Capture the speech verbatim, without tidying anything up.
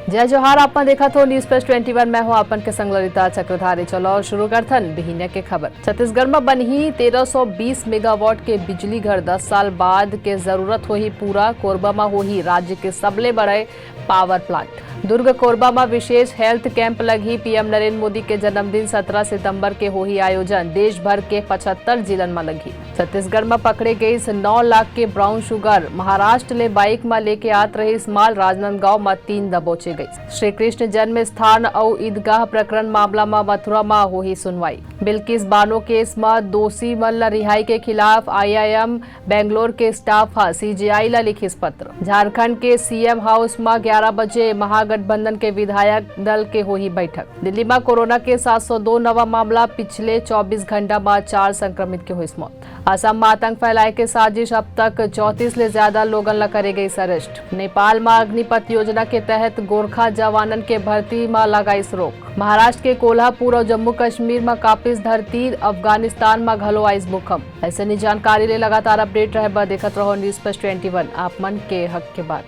जय जोहार, आप मन देखत हो News Flash twenty one, मैं हूं आप मन के संग ललिता चक्रधारी। चलो शुरू करथन बिहिनिया के खबर। छत्तीसगढ़ म बनही तेरह सौ बीस megawatt के बिजली घर। दस साल बाद के जरूरत होही पूरा। कोरबा म होही राज्य के सबले बड़े power plant। दुर्ग कोरबा म विशेष health camp लगही। पीएम नरेंद्र मोदी के जन्मदिन सत्रह सितंबर के होही आयोजन। देश भर के पचहत्तर जिलन म लगही। छत्तीसगढ़ म पकड़े गईस नौ लाख के brown sugar। महाराष्ट्र ले bike म लेके आत रहिस माल। राजनांदगांव म तीन दबोचे गईस। श्री कृष्ण जन्म स्थान अउ ईदगाह प्रकरण मामला म मथुरा म होही सुनवाई। बिल्किस बानो case म दोषी मन ल रिहाई के खिलाफ आईआईएम बेंगलोर के staff ह सीजेआई ल लिखिस पत्र। झारखंड के सीएम हाउस म ग्यारह बजे महागठबंधन के विधायक दल के होही बैठक। दिल्ली म कोरोना के सात सौ दो नवा मामला, पिछले चौबीस घंटा म चार संक्रमित के होइस मौत। असम म आतंक फैलाए के साजिश, अब तक चौंतीस ले ज्यादा लोगन ल करे गईस arrest। नेपाल म अग्निपथ योजना के तहत गोरखा जवानन के भर्ती म लगाइस रोक। महाराष्ट्र के कोल्हापुर अउ जम्मू कश्मीर म कांपिस धरती, अफगानिस्तान म घलो आइस भूकंप। अइसने जानकारी ले लगातार update रहे बर देखत रहो News Flash twenty one, आप मन के हक के बात।